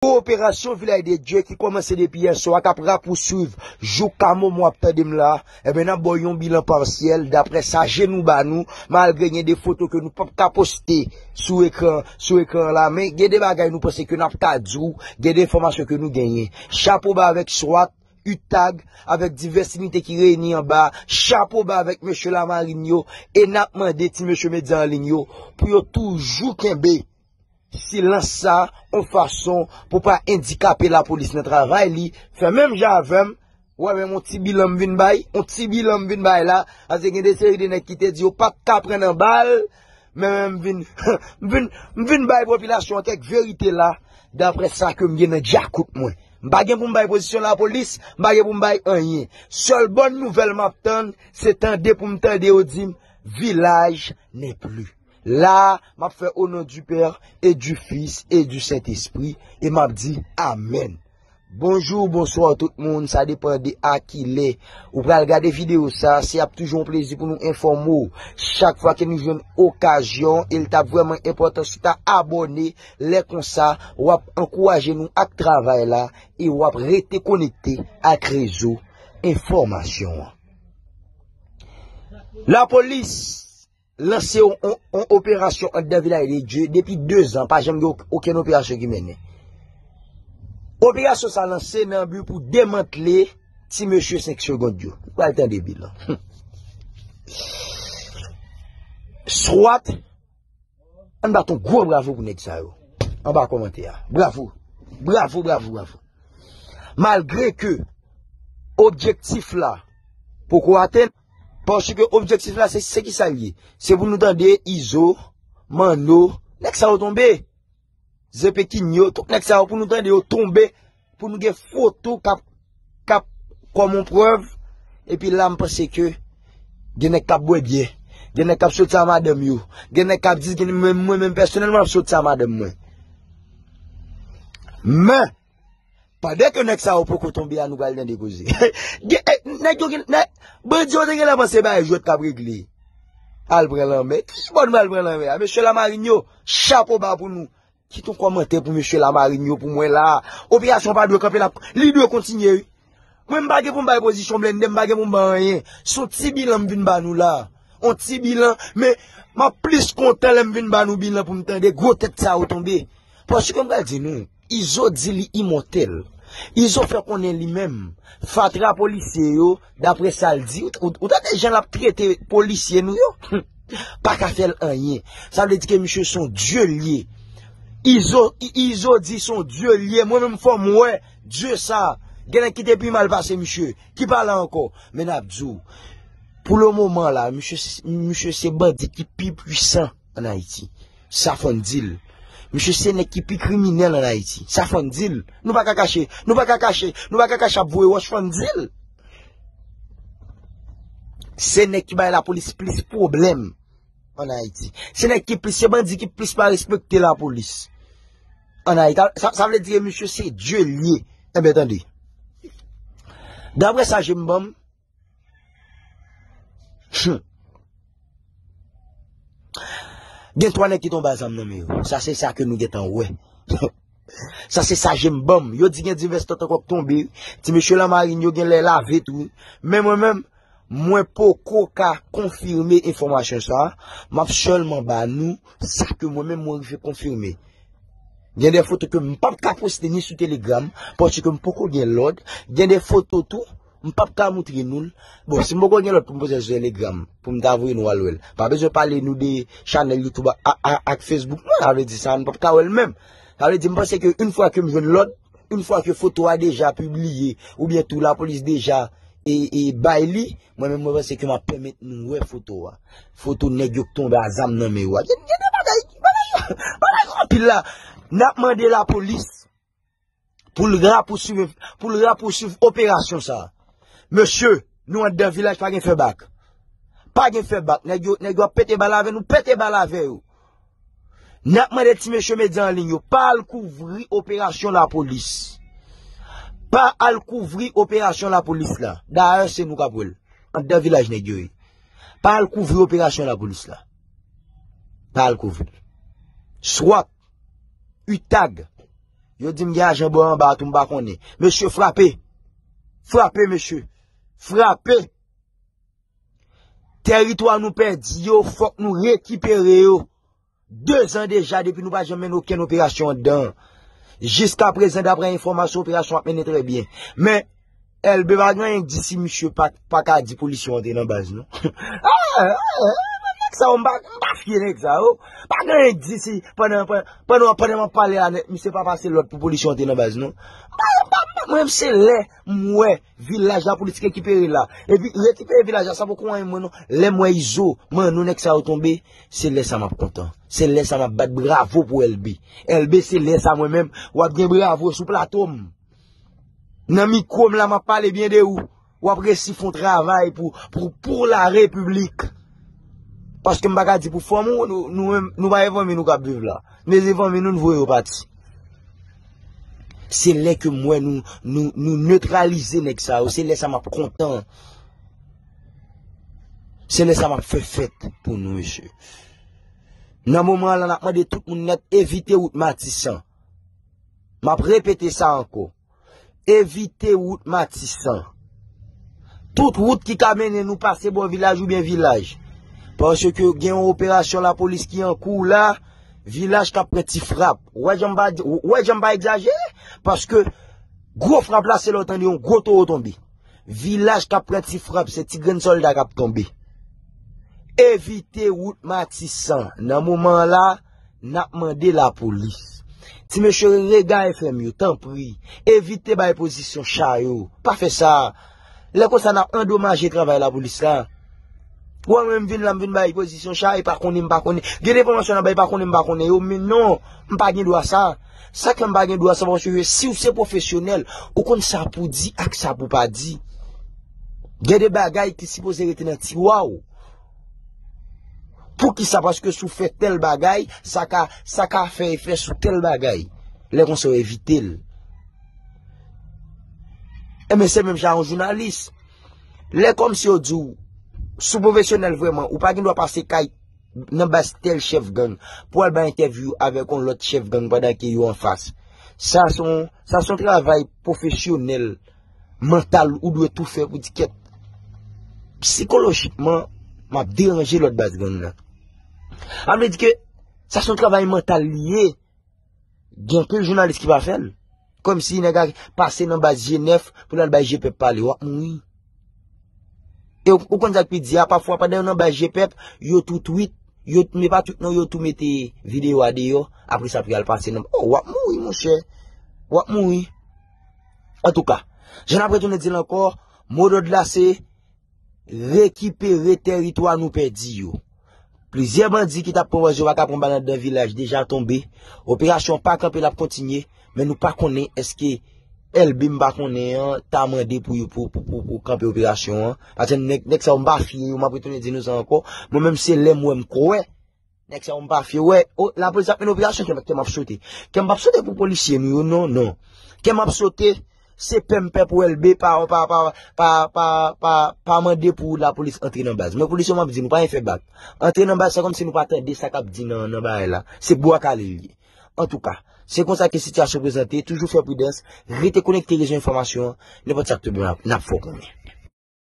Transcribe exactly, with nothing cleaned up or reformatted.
Operasyon Vilaj de Dye ki kòmanse depi yè swa, k ap rapouswiv jouka moman w ap tande m la, ebyen, n ap ba w yon bilan pasyèl, daprè sa je nou ba nou, malgre gen de foto ke nou p ap ka poste sou ekran, sou ekran la, men gen de bagay nou panse ke n ap ka di w, gen de enfòmasyon ke nou genyen. Chapo ba avèk swat, utag, avèk divès inite ki reyini anba, chapo ba avèk mesye Lamarin yo, e n ap mande ti mesye medya an liy yo pou yo toujou kenbe silans sa, yon fason pou pa endikape lapolis nan travay li. Fè menm jan avè m, w wè menm yon ti bilan m vin bay, yon ti bilan m vin bay la, paske gen de seri de nèg ki te di yo pa t ka pran nan bal, men m vin, m vin, m vin bay popilasyon an kèk verite la, daprè sa ke m gen nan djakout mwen. M pa gen pou m bay pozisyon lapolis, m pa gen pou m bay anyen. Sèl bòn nouvèl m ap tann, se tande pou m tande yo di m, Village n'est plus. La, m ap fè au nom du Père et du Fils et du Saint-Esprit, e m ap di amèn. Bonjou, bonswa tout moun, sa depann de a ki lè ou pral gade videyo sa, se ap toujou yon plezi pou nou enfòme w. Chak fwa ke nou jwenn okazyon, e l t ap vrèman enpòtan si w ta abòne, lè konsa, w ap ankouraje nou ak travay la, e w ap rete konekte ak rezo enfòmasyon an. Lapolis lanse yon, yon, yon operasyon anndan Vilaj de Dye depi de zan, pa janm gen ok-, okenn operasyon ki mennen. Operasyon sa lanse nan bi pou demantle ti mesye senk segond yo. Nou pral tande bilan. Swat, ann bat yon gwo bravo pou nèg sa yo. Anba kòmantè a. Bravo. Bravo, bravo, bravo. Malgre ke objektif la poko atenn, paske objektif la se, se ki sa l ye? Se pou nou tande Izo, Manno, nèg sa yo tonbe. Zepekinho, tout nèg sa yo pou nou tande yo tonbe, pou nou gen foto k ap, k ap kòm yon prèv. Epi la, m panse ke gen nèg k ap bwè byè, gen nèg k ap soti a madanm yo, gen nèg k ap di, gen, mwen, mwen menm pèsonèlman, m ap soti a madanm mwen. Men, pandan ke nèg sa yo poko tonbe a, nou pral tande koze. Gen, eh, nèg yo gen, nèg, bandi yo te genlè panse bagay jwèt k ap regle. Al pran lanmè. Ki bò nou al pran lanmè a? Mesye Lamarin yo, chapo ba pou nou. Kite yon kòmantè pou mesye Lamarin yo pou mwen la. Operasyon pa dwe kanpe la. Li dwe kontinye, wi. Mwen, m pa gen pou m bay pozisyon blende, m pa gen pou m bay anyen. Se yon ti bilan m vin ba nou la. Yon ti bilan, men m ap plis kontan lè m vin ba nou bilan pou m tande gwo tèt sa yo tonbe. Paske m pral di nou, Izo di li imòtèl. Izo fè konnen li menm, fatra polisye yo, daprè sa l di, ou, ou, ou tande jan l ap trete polisye nou yo? Pa ka fè l anyen. Sa vle di ke misye se yon dye l ye. Izo, I-, Izo di se yon dye l ye. Mwen menm fò m wè dye sa. Gen nèg ki te pi mal pase misye. Ki pa la ankò. Men n ap di w, pou le moman la, misye, misye se bandi ki pi pwisan ann Ayiti. Sa fò n di l. Misye se nèg ki pi kriminèl ann Ayiti. Sa fò n di l. Nou pa ka kache. Nou pa ka kache. Nou pa ka kache ap voye wòch, fò n di l. Se nèg ki bay lapolis plis pwoblèm ann Ayiti. Se nèg ki plis, se bandi ki plis pa respekte lapolis ann Ayiti. Sa, sa vle di ke misye se dye l ye. Enben, tande. Daprè sa je m ban m, hmm, gen twa nèg ki tonbe a zam nan men yo. Sa se sa ke nou gentan wè. Sa se sa je m ban m. Yo di gen divès lòt ankò k tonbe. Ti mesye Lamarin yo genlè lave tou. Men mwen menm, mwen poko ka konfime enfòmasyon sa. M ap sèlman ba nou sa ke mwen menm mwen rive konfime. Gen de foto ke m p ap ka poste ni sou Telegram, paske m poko gen lòd. Gen de foto tou, m p ap ka moutre nou l. Bon, si m poko gen lòd pou m poste sou Telegram, pou m ta voye nou al wè l, pa bezwen pale nou de chanèl YouTube a, a, ak Facebook mwen. Sa vle di sa, nou p ap ka wè l menm. Sa vle di, m panse ke yon fwa ke m jwenn lòd, yon fwa ke foto a deja pibliye, oubyen tou lapolis deja e, e bay li, mwen menm mwen panse ke m ap pèmèt nou wè foto a. Foto nèg yo k tonbe a zam nan men yo a. Gen, gen de bagay, bagay, bagay yo anpil la. N ap mande lapolis pou l rapouswiv, pou l rapouswiv operasyon sa a. Mesye, nou anndan vilaj, pa gen fè bak. Pa gen fè bak. Nèg yo, nèg yo ap pete bal avè nou, pete bal avè yo. N ap mande ti mesye medya an liy yo, pa al kouvri operasyon lapolis. Pa al kouvri operasyon lapolis la. Dayè, se nou k ap wè l. Anndan vilaj nèg yo ye. Pa al kouvri operasyon lapolis la. Pa al kouvri l. Swat, utag, Yo di m gen ajan bò anba a tou, m pa konnen. Mesye, frape. Frape, mesye. Frape. Tèritwa nou pèdi yo, fòk nou rekipere yo. De zan deja depi nou pa janm mennen okenn operasyon anndan. Jiska prezan, daprè enfòmasyon, operasyon ap mennen trè byen. Men, L B pa gen anyen k di si misye pa, pa ka di polis yo antre nan baz, non. Ah, ah, ah, nèg sa yo, m pa, m pa fye nèg sa yo. Pa gen anyen k di si pandan, pandan, pandan, pandan m ap pale la, nèg, misye pa pase lòd pou polis yo antre nan baz, non. M pa, m pa, m pa, mwen, se lè m wè vilaj lapolis rekipere la. Epi, rekipere vilaj la, sa poko anyen mwen, non. Lè m wè Izo, Manno, nèg sa yo tonbe, se lè sa m ap kontan. Se lè sa m ap bat bravo pou L B. L B, se lè sa mwen menm, w ap gen bravo sou plato m. Nan mikwo m la, m ap pale byen de ou. W ap resi fè yon travay pou, pou, pou la repiblik. Paske m pa ka di pou fanmi w, nou, nou menm, nou pa gen fanmi nou k ap viv la. Men se fanmi nou, nou voye yo pati. Se lè ke m wè nou, nou, nou netralize nèg sa yo. Se lè sa m ap kontan. Se lè sa m ap fè fèt pou nou, mesye. Nan moman an la, n ap mande tout moun nèt evite wout Matisan. M ap repete sa ankò. Evite wout Matisan. Tout wout ki ka mennen nou pase bò vilaj oubyen vilaj. Paske gen yon operasyon lapolis ki an kou la, vilaj k ap pran ti frap. Ou wè jan m pa, ou wè jan m pa egzajere? Paske gwo frap la, se lè w tande yon gwo towo tonbe. Vilaj k ap pran ti frap, se ti grenn sòlda k ap tonbe. Evite wout Matisan. Nan moman an la, n ap mande lapolis. Ti mesye Rega F M yo, tanpri, evite bay pozisyon cha yo. Pa fè sa. Lè konsa, n ap andomaje travay lapolis la. Ou wè mwen, m vin la, m vin bay pozisyon cha, e pa konnen, m pa konnen. Gen de enfòmasyon n ap bay, pa konnen, m pa konnen yo, men non, m pa gen dwa sa. Sa k fè m pa gen dwa sa, paske si w se pwofesyonèl, ou konn sa pou di ak sa pou pa di. Gen de bagay ki sipoze rete nan tiwa w. Poukisa? Paske si w fè tèl bagay, sa ka, sa ka fè efè sou tèl bagay. Lè konsa, w evite l. Enben, se menm jan yon jounalis. Lè kòmsi yo di w, si w pwofesyonèl vrèman, ou pa gen dwa pase kay nan baz tèl chèf gang pou al bay entèvyou avèk yon lòt chèf gang pandan ke yo anfas. Sa se yon, sa se yon travay pwofesyonèl, mantal ou dwe tou fè pou di kèt. Sikolojikman, m ap deranje lòt baz gang nan. Sa vle di ke sa se yon travay mantal li ye. Gen anpil jounalis ki pa fè l. Kòmsi nèg a pase nan baz G nèf pou l al bay G pèp pale, w ap mouri. E ou, ou konn sa k pi di a, pafwa pandan yo nan baz G pèp, yo tou tweet, yo, men pa tweet non, yo tou mete videyo a deyò, apre sa pou y al pase nan, oh, w ap mouri, monchè. W ap mouri. Antouka, jan n ap retounen di l ankò, modòd la se rekipere tèritwa nou pèdi yo. Plizyè bandi ki t ap pran baz yo pa ka pran bal anndan vilaj deja tonbe. Operasyon an pa kanpe, l ap kontinye, men nou pa konnen èske L B m pa konnen an ta mande pou, pou, pou, pou, pou kanpe operasyon an. Paske nèg, nèg sa yo m pa fye yo, m ap retounen di nou sa ankò. Mwen menm se lè m wè m kwè. Nèg sa yo m pa fye. Wè, o, lapolis ap mennen operasyon, kè m, kè m ap sote. Kè m p ap sote pou polisye nou yo, non, non. Kè m ap sote, se pè m pè pou L B pa, pa, pa, pa, pa, pa, pa mande pou lapolis antre nan baz. Men polisye yo m ap di nou pa gen fè bak. Antre nan baz, se kòmsi nou pa tande sa k ap di nan, nan bagay la. Se bwa kale l ye. Antouka, se konsa ke sitiyasyon prezante, toujou fè pridans, rete konekte rezo enfòmasyon an, nenpòt sa k tonbe, n ap, n ap fè w konnen.